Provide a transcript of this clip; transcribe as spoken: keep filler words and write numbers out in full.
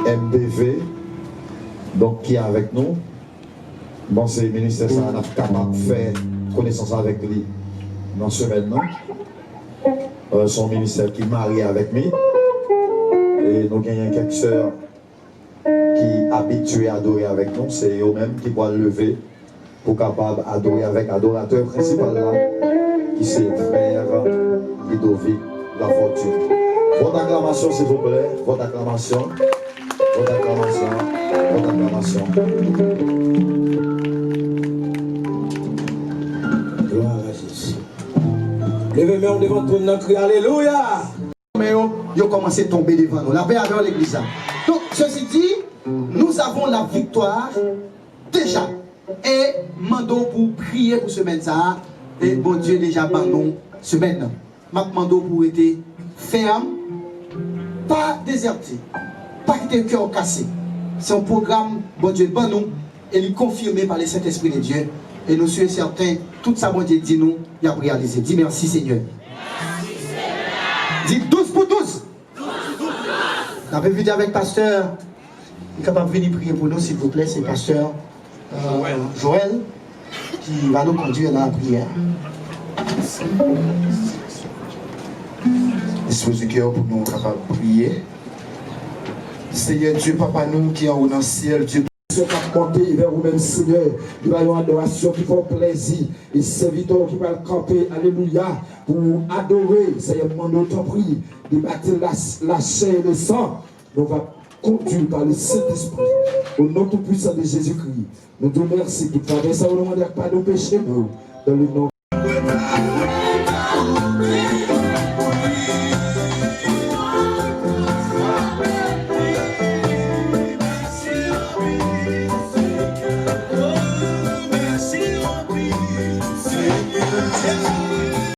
M P V, donk, ki avèk nou. Bon, se ministè sa a, n ap kapab fè konesans avèk li nan semèn nan. Euh, se yon ministè ki marye avèk mi. E nou genyen kèk sè ki abitye adore avèk nou. Se yo menm ki pral leve pou kapab adore avèk adoratè prensipal la, ki se frè Ludovic Lafortune. Vòt aklamasyon, silvouplè. Vòt aklamasyon. Vòt aklamasyon. Vòt aklamasyon. Glwa a Jezi. Leve men w devan twòn nan, kriye alelouya. Men yo, yo kòmanse tonbe devan nou. Lapè avè w, legliz la. Donk, sesi di, nous avons la victoire deja. E mande w pou w priye pou semèn sa a. E Bondye deja ban nou semèn nan. M ap mande w pou w rete fèm, pa dezète, pa kite kè w kase. Se yon pwogram Bondye ban nou e li konfime pa le Sentespri de Dye. E nou si e sèten, tout sa Bondye di nou, y ap reyalize. Di mèsi, Senyè. Di douz pou douz. N ap envite avèk pastè, li kapab vini priye pou nou, silvouplè. Se pastè, euh, Joël ki va nou kondui nan lapriyè. Dispoze kè w pou nou kapab priye. Senyè Dye, Papa nou ki anwo nan syèl, Dye k ap monte vè ou menm, Senyè, li ba yon adorasyon ki fè w plèzi. E sèvitè w ki pral kanpe, alelouya, pou adore, Senyè, m mande w, tanpri, debati lachè e lesan. Nou va kondui pa le Sentespri. O non tou pwisan de Jezikri, nou di w mèsi pou favè sa yo nou mande ak padon peche nou. Dan le non